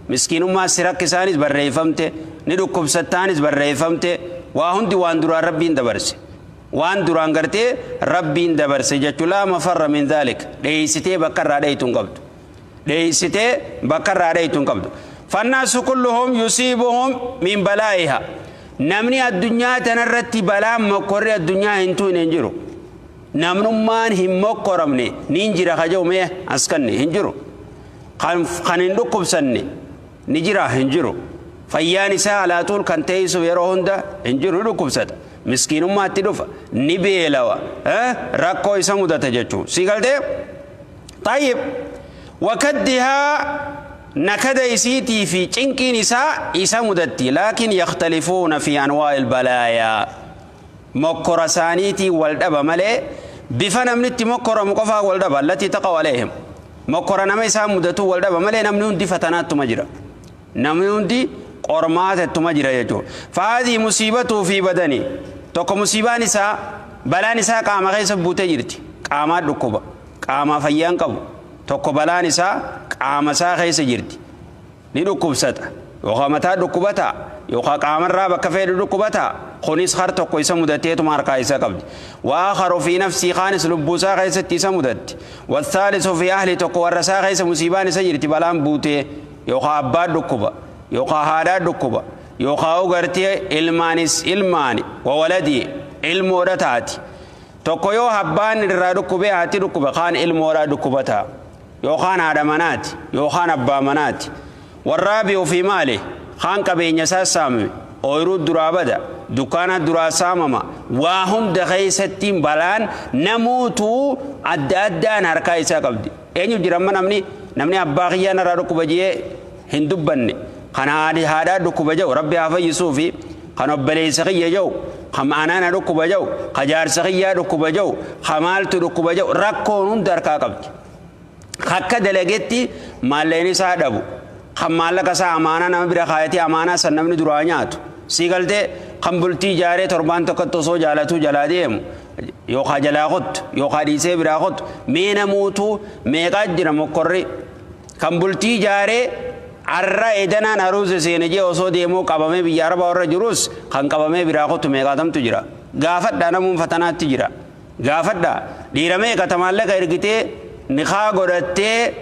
Miskiinummaa si rakkisaanis barreeffamte, ni dhukkubsattaanis barreeffamte. Waa hundi waan duraan Rabbiin dabarse, waan duraan gartee Rabbiin dabarse jechuu. Laa mafarra min dhaalik. Dheeysitee bakka irraa dheeytu hin qabdu, dheeysitee bakka irraa dheeytu hin qabdu. Fannaasu kulluhum yusiibuhum min balaa'iha. Namni addunyaa tanarratti balaan mokkorri addunyaa hin tuqne hin jiru. Namnummaan hin mokkoramne niin jira ka jedhu mee as kanne hin jiru. Kan hin dhukkubsanne ni jira? Hin jiru. Fayyaan isaa alaatuul kan teessu yeroo hunda hin jiru. Ni dhukkubsata, miskiinummaatti dhufa, ni beelawa, rakkoo isa mudata jechuu. Si galtee? طيب، وكدها nakada isiitii fi cinqiin isaa isa mudatti. لكن يختلفون في أنواع البلايا. Mokkora isaaniitii wal dhaba malee, bifa namni itti mokkoramu qofaa wal dhaba. التي تقع عليهم. Mokkora nama isaa mudatu wal dhaba malee, namni hundi fatanattuma jira, namni hundi qormaatattuma jira jechuudha. فهذه مصيبته في بدنه. Tokko musiibaan isaa, balaan isaa qaama keessa buutee jirti. Qaamaa dhukkuba, qaamaa fayyaan qabu. Tokko balaan isaa qaama isaa keessa jirti, ni dhukkubsata, yookaan mataa dhukkubata, yookaan qaamarraa bakka fedhu dhukkubata. Kunis har tokko isa mudateetuma harkaa isa qabdi. وآخر في نفسه. Kaanis lubbuu isaa keessatti isa mudatti. والثالث في أهله. Tokko warra isaa keessa musiibaan isa jirti, balaan buutee, yookaan abbaa dhukkuba, yookaan haadhaa dhukkuba, yookaan gartee ilmaanis, ilmaani وولده, ilmoodha taati. Tokko yoo abbaan irraa dhukkubee, haati dhukkuba, kaan ilmoodhaa dhukkubata, yookaan haadha manaati, yookaan abbaa manaati. والرابع في ماله. Kaan qabeenya isaa saamame, ooyiruu duraa bada, dukkaana duraa saamama. Waa hunda keessatti balaan namuutuu adda addaan harkaa isaa qabdi. Eenyu jira amma namni abbaa kiyyaan irraa dhukkuba jee hin dubbanne, kan haadhaa dhukkuba jedhu, Rabbi haa fayyisuu, fi kan obboleessa kiyya jedhu, kan anaana dhukkuba jedhu, ka jaarsa kiyyaa dhukkuba jedhu, ka maaltu dhukkuba jedhu? Rakkoon hunda harkaa qabdi. Akka dalagetti maallaqni isaa dhabu, kan maallaqa isaa amaanaa nama bira kaayatee amaanaa san namni duraa nyaatu. Sii galtee? Kan bultii ijaaree torbaan tokkotti osoo jaalatuu jalaa deemu, yookaan jalaa kottu, yookaan dhiisee biraa kottu. Mee namuutu meeqaa jira mokkorri? Kan bultii ijaaree arra edanaan aruusa seene jee osoo deemuu qabamee biyya arabaa warra jirus, kan qabamee biraa kottu meeqaatamtu jira? Gaafadhaa. Namuun fatanaatti jira, gaafadhaa. Dhiira meeqata maallaqa ergitee, nikaa godhattee,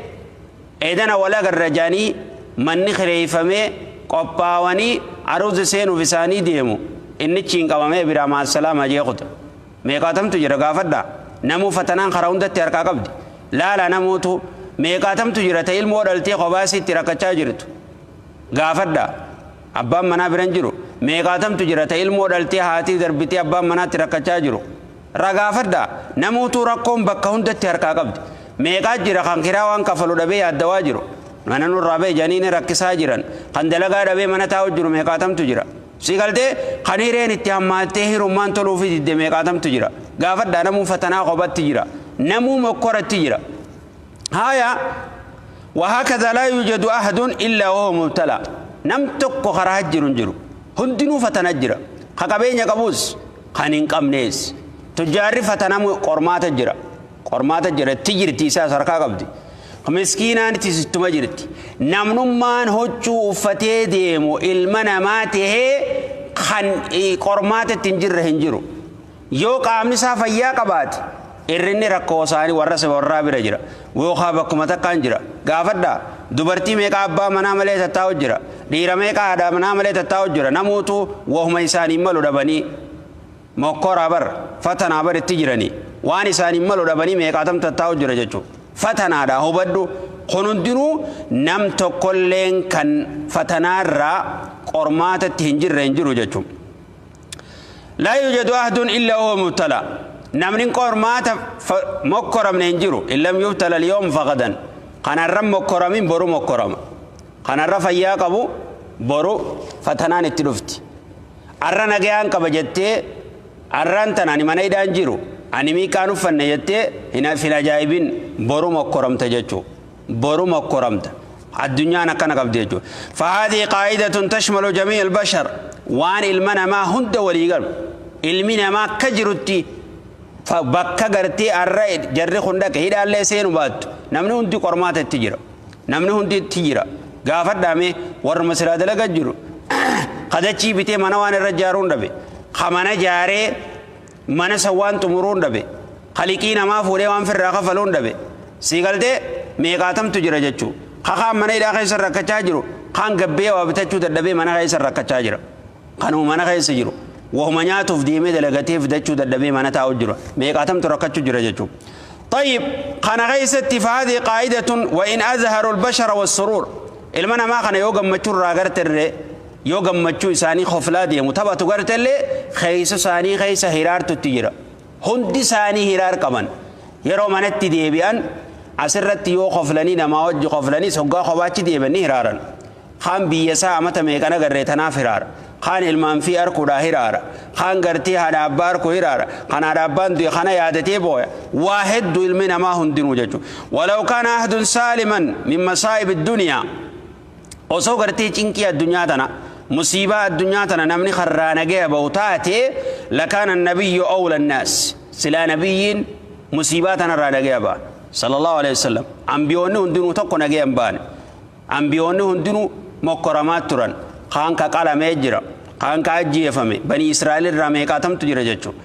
edana wal agarra jaanii, manni kireeffamee qophaawanii aruusa seenuuf isaanii deemu, innichiin qabamee biraa maassalaama jee kuta meeqaatamtu jira? Gaafadhaa. Namuu fatanaan karaa hundatti harkaa qabdi. Laala, namuutu meeqaatamtu jira ta ilmoo dhaltee kophaasitti rakkachaa jirtu? Gaafadhaa. Abbaan manaa biran jiru. Meeqaatamtu jira ta ilmoo dhaltee haatii darbitee abbaan manaatti rakkachaa jiru? Ragaafadhaa. Namuutu rakkoon bakka hundatti harkaa qabdi. Meeqaa jira kan kiraa waan kafalu dhabee yaaddawaa jiru, mana nurraa ba'e janiini rakkisaa jiran? Kan dalagaa dhabee mana taa'u jiru meeqaatamtu jira? Si galtee? Kan hireen itti hammaattee hirummaan toluufi didde meeqaatamtu jira? Gaafadhaa. Namuu fatanaa kophatti jira, namuu mokkoratti jira. Haya، وهكذا لا يوجد أحد إلا وهو مبتلى. Nam tokko karaa jiru hin jiru. Hundinuu fatana jira, ka qabeenya qabus, kan hin qabnees. Tujjaarri fatanamu qormaata jira, qormaata jira, itti jirti, isaas harkaa qabdi. Miskiinaan ittuma jirti. Namnummaan huccuu uffatee deemu ilma namaa tahee kan qormaata itti hin jirre hin jiru. Yoo qaamni isaa fayyaa qabaate, irrinni rakkoo isaanii warra warraa bira jira, yookaan bakkuma takkaan jira. Gaafadhaa. Dubartii meeqa abbaa manaa malee tattaa'u jira? Dhiira meeqa haadha manaa malee tattaa'u jira? Namuutu wahuma isaanii malu dhabanii mokkoraa bar, fatanaa bar itti jiranii, waan isaanii malu dhabanii meeqaatam tattaa'u jira jechuudha. Fatanaadha, hubadhu. Kun hundinuu nam tokkolleen kan fatanaarraa qormaatatti hin jirre hin jiru jechuudha. لا يوجد أحد إلا وهو مبتلى. Namni qormaata mokkoramne hin jiru. إن لم يبتل اليوم فغدا. Kanarra mokkoramin boru mokkorama. Kanarra fayyaa qabu boru fatanaan itti dhufti. Arra nagayaan qaba jettee, arraan tana ani mana hidhaan jiru, ani miiqaan uffanne jettee hin ajaa'ibin. Boru mokkoramta jechuu, boru mokkoramta. Addunyaan akkana qabdi jechuudha. فهذه قاعدة تشمل جميع البشر. Waan ilma namaa hunda walii galu, ilmi namaa akka jirutti bakka gartee arra jarri kun dhaqe hidhaallee seenu baattu, namni hundi qormaata itti jira, namni hundi itti jira. Gaafadhaame warruma silaa dalagaa jiru. Kadachii bitee mana waan irra ijaaruun dhabe. Ka mana jaaree mana san waan xumuruun dhabe. Kaliqii namaa fuudhee waan firraa kafaluun dhabe. Sii galtee meeqaatamtu jira jechuudha. Kakaan mana hidhaa keessa rakkachaa jiru. Kaan gabbee waa bitachuu dadhabee mana keessa rakkachaa jira. Kanuma mana keessa jiru. Wahuma nyaatuuf deemee dalagatee fidachuu dadhabee mana taa'u jira. Meeqaatamtu rakkachuu jira jechuudha. طيب kana keessatti فهذه قاعدة وإن أظهروا البشر والسرور. Ilma namaa kana yoo gammachuu irraa garterre, yoo gammachuu isaanii koflaa deemu taphatu gartellee, keessa isaanii keessa hiraartutti jira. Hundi isaanii hiraar qaban. Yeroo manatti deebi'an, asirratti yoo koflanii namaa wajji koflanii, soggaa kophaatti deebi'anii hiraaran. Kaan biyya isaa amata meeqana garree tanaaf hiraara. Kaan ilmaan fi arkuudhaa hiraara. Kaan gartee haadha abbaa arkuu hiraara. Kan haadha abbaan du'e kana yaadatee booya. Waa hedduu ilmi namaa hundinuu jechuudha. ولو كان أحد سالما من مصائب الدنيا, osoo gartee cinqii addunyaa tana, musiibaa addunyaa tana namni karraa nagaya bahu taate, لكان النبي أولى الناس, silaa nabiyyiin musiibaa tanarraa nagaya ba'a صلى الله عليه وسلم. Ambiyoonni hundinuu tokko nagaya hin baane. Ambiyoonni hundinuu mokkoramaa turan. Kaan ka qalamee jira, kaan ka ajjeefame, Bani Israa'el irraa meeqaatamtu jira jechuudha.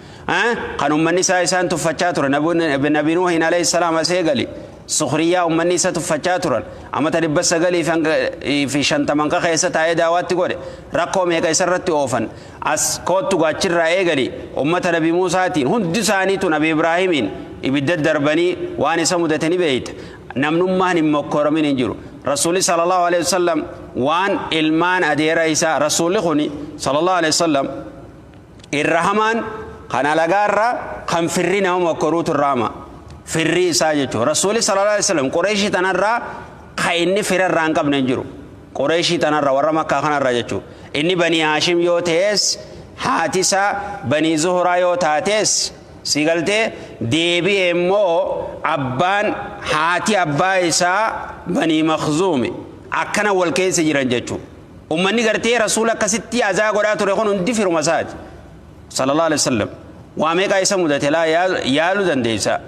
Kan ummanni isaa isaan tuffachaa ture, Nabi Nuuhin عليه السلام asee gali sukriyaa ummanni isa tuffachaa turan, amata 950 ka keessa taa'ee daawaatti godhe, rakkoo meeqa isarratti oofan. As koottu gaachirraa eegali, ummata Nabi Muusaatiin hundi isaaniitu Nabi Ibraahimiin ibidda darbanii waan isa mudate ni beeyta. Namnummaan hin mokkoramin hin jiru. Rasuulli صلى الله عليه وسلم waan ilmaan adeera isaa, rasuulli kuni صلى الله عليه وسلم irra hamaan kan alagaarra kan firri nama mokkoruutu irraa, firri isaa jechuudha. Rasuulli صلى الله عليه وسلم Qureeshii tanarraa ka inni fira irraa hin qabne hin jiru. Qureeshii tanarra, warra Makkaa kanarra jechuudha. Inni Banii Haashim yoo ta'es, haati isaa Banii Zuhuraa yoo taates, si galtee, deebi'e immoo abbaan haati abbaa isaa Banii Makzuumi, akkana wal keessa jiran jechuudha. Ummanni gartee rasuula akkasitti azaa godhaa ture kun hundi firuma isaati. صلى الله عليه وسلم. Waa meeqaa isa mudate laa yaaluu dandeessa.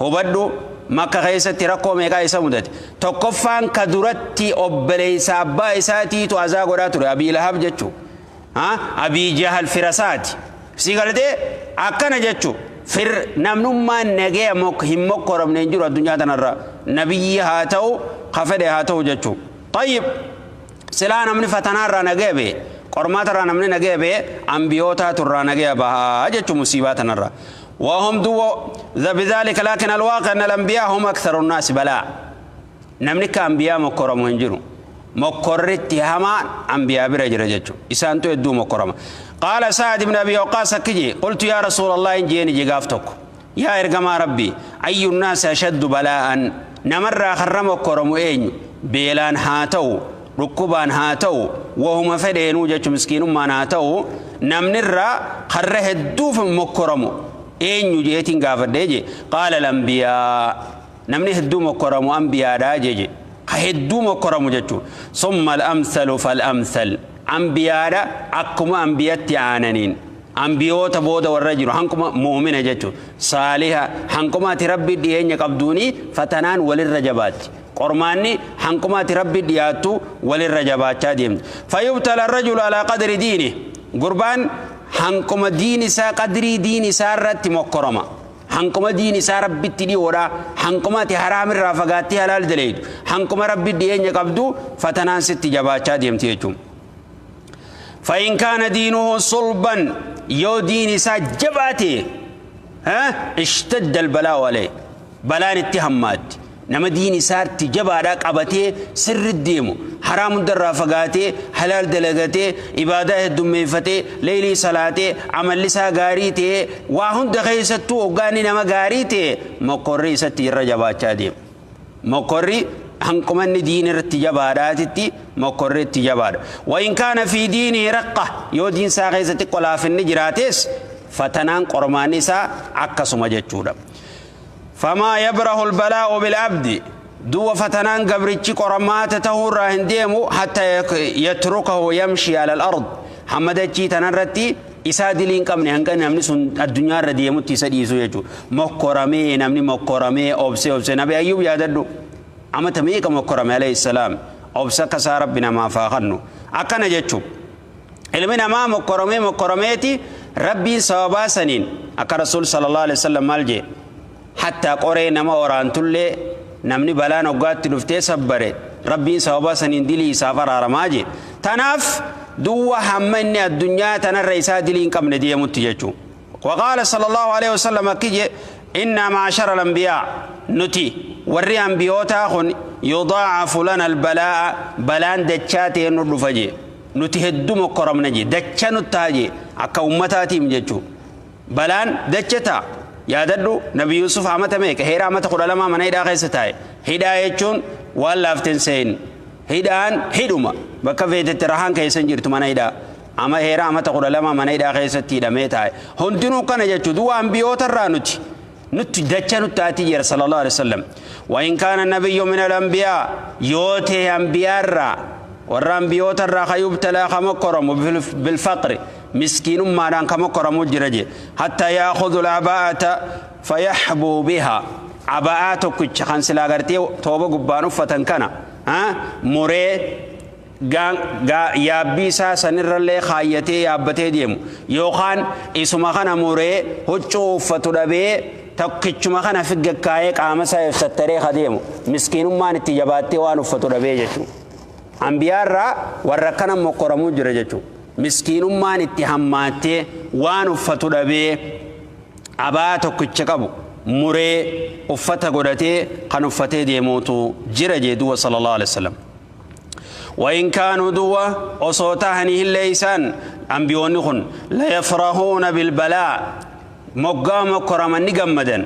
Hubadhu, Makka keessatti rakkoo meeqaa isa mudate. Tokkoffaan ka duratti obboleessa abbaa isaatiitu azaa godhaa ture, Abii Lahab jechuu. Abii Jahal fira isaati. Si galtee, akkana jechuu. Fir namnummaan nagaya hin mokkoramne hin jiru addunyaa tanarra. Nabiyyi haa ta'u, ka fedhe haa ta'u jechuu. طيب, silaa namni fatanaarraa nagaya ba'e, qormaatarraa namni nagaya ba'e, ambiyootaatu irraa nagaya bahaa jechuu musiibaa tanarra. وهم دو بذلك لكن الواقع أن الأنبياء هم أكثر الناس بلاء. Namni ka anbiyaa mokkoramu hin jiru. Mokkorritti hamaa anbiyaa bira jira jechu. Isaantu hedduu mokkorama. قال سعد بن أبي وقاص كجي قلت يا رسول الله, إن جيني جقاف tokko, yaa ergamaa Rabbii, أي الناس أشد بلاء, namarraa karra mokkoramu eenyu? Beelaan haa ta'u, dhukkubaan haa ta'u, wahuma fedheenuu jechu, miskiinummaan haa ta'u, namnirraa karra hedduuf mokkoramu eenyu jeetiin gaafadhee je. قال الأنبياء, namni hedduu mokkoramu ambiyaadhaa jeje, ka hedduu mokkoramu jechuu. ثم الأمثل فالأمثل, ambiyaadha akkuma ambiyatti aananiin ambiyoota booda warra jiru, hanquma mu'mina jechuun saaliha, hanquma ati Rabbi dhiyeenya qabduuni fatanaan walirra jabaatti. Qormaanni hanquma ati Rabbi dhiyaattu walirra jabaachaa deemti. فيبتلى الرجل على قدر دينه, gurbaan hanquma diin isaa, qadrii diin isaa irratti mokkorama. Hanquma diin isaa Rabbitti dhiyoodha, hanquma ati haraam irraa fagaattee halaal daleeydu, hanquma Rabbi dhiyeenya qabdu fatanaan sitti jabaachaa deemti jechuun. فإن كان دينه صلبا, yoo diin isaa jabaate, اشتد البلاء عليه, balaan itti hammaatti. Nama diin isaatti jabaadhaa qabatee sirri deemu, haraam hundarraa fagaatee, halaal dalagatee, ibaadaa heddummeeffatee, leeylii salaatee, amalli isaa gaarii ta'ee, waa hunda keessattuu hoggaanni nama gaarii ta'e, mokkorri isatti irra jabaachaa deema. Mokkorri hanqumanni diin irratti jabaadhaatitti mokkorri itti jabaadha. وإن كان في دينه رقة, yoo diin isaa keessatti qolaafinni jiraates, fatanaan qormaanni isaa akkasuma jechuudha. فما يبرح البلاء بالعبد, duwa fatanaan gabrichi qormaata ta'uurraa hin deemu, حتى يتركه يمشي على الأرض, hamma dachii tanarratti isaa dilii hin qabne hanga namni sun addunyaarra deemutti isa dhiisu jechuudha. Mokkoramee, namni mokkoramee obsee obsee, Nabi Ayyub yaadadhu, amata meeqa mokkorame عليه السلام. Obsa akkasaa Rabbi namaaf haa kennu. Akkana jechuun ilmi namaa mokkoromee mokkoromeeti Rabbiin sababaa saniin akka Rasuul sallallahu alaihi wasallam maal jee, hattaa qoree nama waraantullee namni balaan hoggaatti dhuftee sabbare, Rabbiin sababaa saniin dilii isaaf araaramaa jee. Tanaaf duwwa hamma inni addunyaa tanarra isaa dilii hin qabne deemutti jechuun. وقال صلى الله عليه وسلم كجي: إنا معشر الأنبياء، نتي وري أنبيوتا خن، يضاعف لنا البلاء، بلان دچاتي ندفجي، نتي هدو مكرم نجي دچا نتاجي أكا أمتاتي مججو بلان دچتا. Yaadadhu, Nabi Yusuf amata meeqa heera amata 12 mana hidhaa keessa taa'e. Hidhaa jechuun waan laafteen seen, hidhaan hidhuma bakka feetetti rahaan keessa hin jirtu. Mana hidhaa ama heera amata 12 mana hidhaa keessatti hidhamee taa'e. Hundinuu kana jechuu duwwa ambiyoota irraa nuti dacha nutti ati jira sallallahu alaihi wasallam. وإن كان النبي من الأنبياء، يوتي أنبياء الرا warra ambiyoota irraa، كيبتلى كمكرم بالفقر، مسكين ما دان كمكرم جرجي، حتى يأخذ العباءة فيحبو بها، عباءة كچ خان سلا غرتي توبة غبان فتن كنا ها muree yaabbii isaa sanirrallee kaayyatee yaabbatee deemu, yookaan isuma kana muree huccuu uffatu dhabee tokkichuma kana figakkaayee qaama isaa ibsattaree kadeemu, miskiinummaan itti jabaattee waan uffatu dhabee jechuudha. Ambiyaarraa warra akkana mokkoramuu jira jechuudha. Miskiinummaan itti hammaattee waan uffatu dhabee abaa tokkicha qabu muree uffata godhatee kan uffatee deemuutu jira jee duwwa sallallahu alaihi wasallam. وإن كانوا دوا أصوتهني الليسان أنبيون خن ليفرحون بالبلاء، مقا مكرما نجمدا،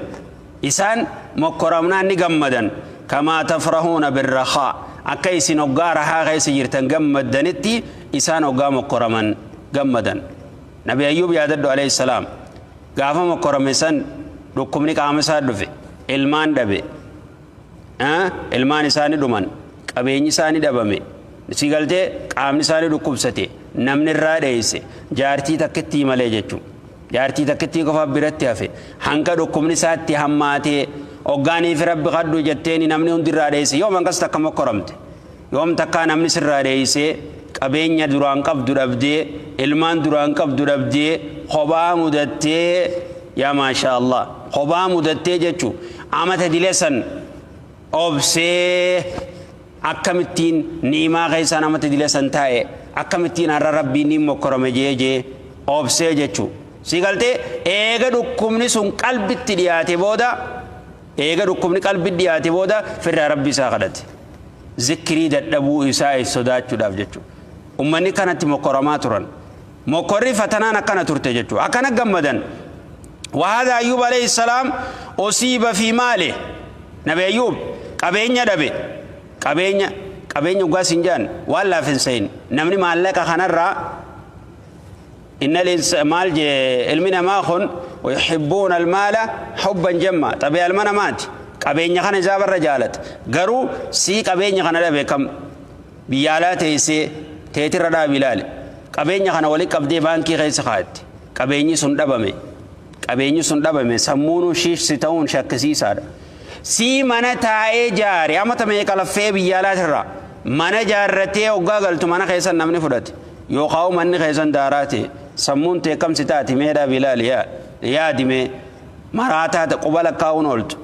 إسان مكرمنا نجمدا، كما تفرحون بالرخاء، akka isin hoggaa rahaa keessa jirtan gammaddanitti isaan hoggaa mokkoraman gammadan. Nabi Ayyub yaadadhu alayhi salaam, gaafa mokkorame san dhukkubni qaama isaa dhufe, ilmaan dhabe, ilmaan isaanii dhuman, qabeenyi isaanii dhabame, si galtee, qaamni isaanii dhukkubsate, namni irraa dheeyse, jaartii takkittii malee jechuudha. Jaartii takkittii qofa biratti hafe. Hanga dhukkubni isaatti hammaatee hoggaaniif Rabbi kadhu jetteeni namni hundi irraa dheeyse. Yoom hangas takka mokkoramte? Yoom takkaa namni sirraa dheeysee, qabeenya duraan qabdu dhabdee, ilmaan duraan qabdu dhabdee, kophaa mudattee? Yaa maasha Allah, kophaa mudattee jechuu. Amata dilesan obsee akkamittiin ni'imaa keessaan amata dilesan taa'e, akkamittiin har'a Rabbiin ni mokkorame jee obsee jechuu. Si galtee, eega dhukkubni sun qalbitti dhiyaate booda, eega dhukkubni qalbitti dhiyaate booda firraa Rabbi isaa kadhate, zikrii dadhabuu isaa sodaachuudhaaf jechuudha. Ummanni kanatti mokkoramaa turan. Mokkorri fatanaan akkana turte jechuudha. Akkana gammadan. وهذا أيوب عليه السلام أصيب في ماله. نبي أيوب qabeenya dhabe. Qabeenya, qabeenya ugaa sinjaan waan laafin sayin. Namni maallaqa kanarraa إن الإنسان maal jee, ilmi namaa kun ويحبون المال حبا جما، xabi'a ilma namaati. Qabeenya kana isaa barra jaalata. Garuu sii qabeenya kana dhabe kam biyya alaa teessee teetirra dhaabi ilaali. Qabeenya kana walitti qabdee baankii keessa kaa'atte. Qabeenyi sun dhabame. Qabeenyi sun dhabame, sammuunuu shiishsi ta'uun shakkisiisaadha. Sii mana taa'ee jaare, amata meeqa laffee biyya alaatirraa mana jaarratee hoggaa galtu mana keessan namni fudhate, yookaan manni keessan daaraa ta'e, sammuun teekkamsi taati? Mee dhaabi ilaali, yaadime maraataa quba lakkaa'uun ooltu.